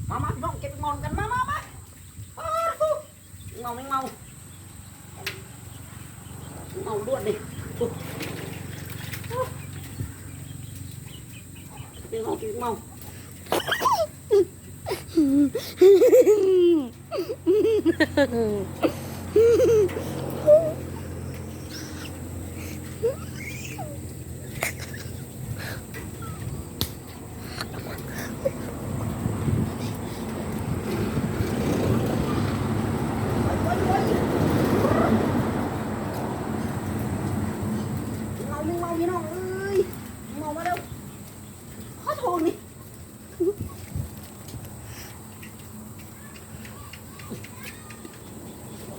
ມາ ມາ ພີ່ນ້ອງ ເກັບໝໍ້ນຳກັນ ມາ ມາ ມາ. ປາດໂທ້ ແມງເມົາ ແມງເມົາ ແມງເມົາລວດນີ້. ໂອ້ ແມງເມົາ ແມງເມົາ. ເອົາ ເອົາ ພີ່ນ້ອງເອີຍ ເອົາມາເດີ້. ຂໍໂທດນີ້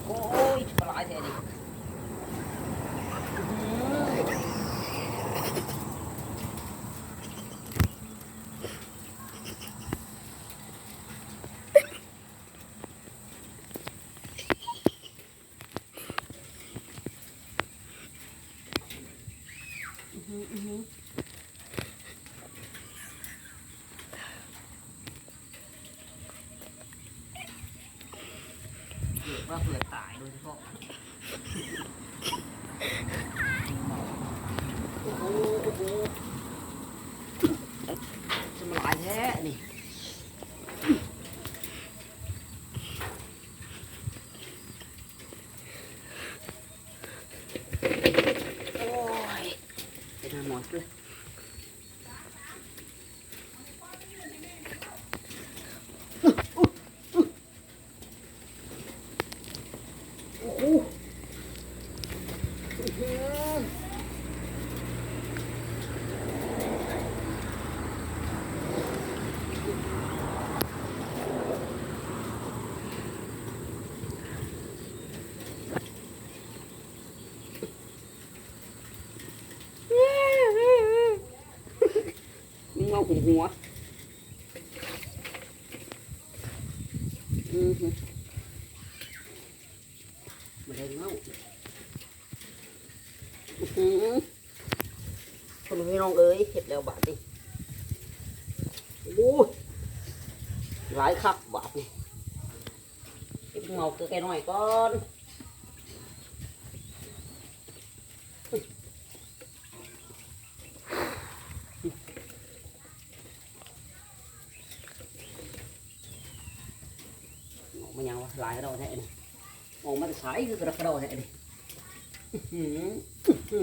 ໂອ້ຍ ຄືຫຼາຍແທ້ນີ້. ອືຫື ອືຫື ເກີດມາເພື່ອຕາຍໂດຍສະເພາະ. ໂອ້ໂຫ ໂອ້ໂຫ ສະມາຫຼາຍແທ້ນີ້. ໂອ້ຍ ເປັນຫາໝໍດເລີຍ. ໂອ້ໂຫ ອືຫື ເໝົາຫົວ ອືຫື ມາໄດ້ເໝົາ ອືຫື ພໍ່ແມ່ພີ່ນ້ອງເອີຍ ເຮັດແລ້ວບາດນີ້ ໂອ້ຍ ຫຼາຍຄັກບາດນີ້. ເກັບເໝົາເກືອໄກ່ນ້ອຍກ່ອນ ອອກມາຫຍັງວະ ຫຼາຍກະດອກແທ້ນີ້ ອອກມາແຕ່ໃສຄືກະດອກແທ້ນີ້ ອືຫື ອືຫື.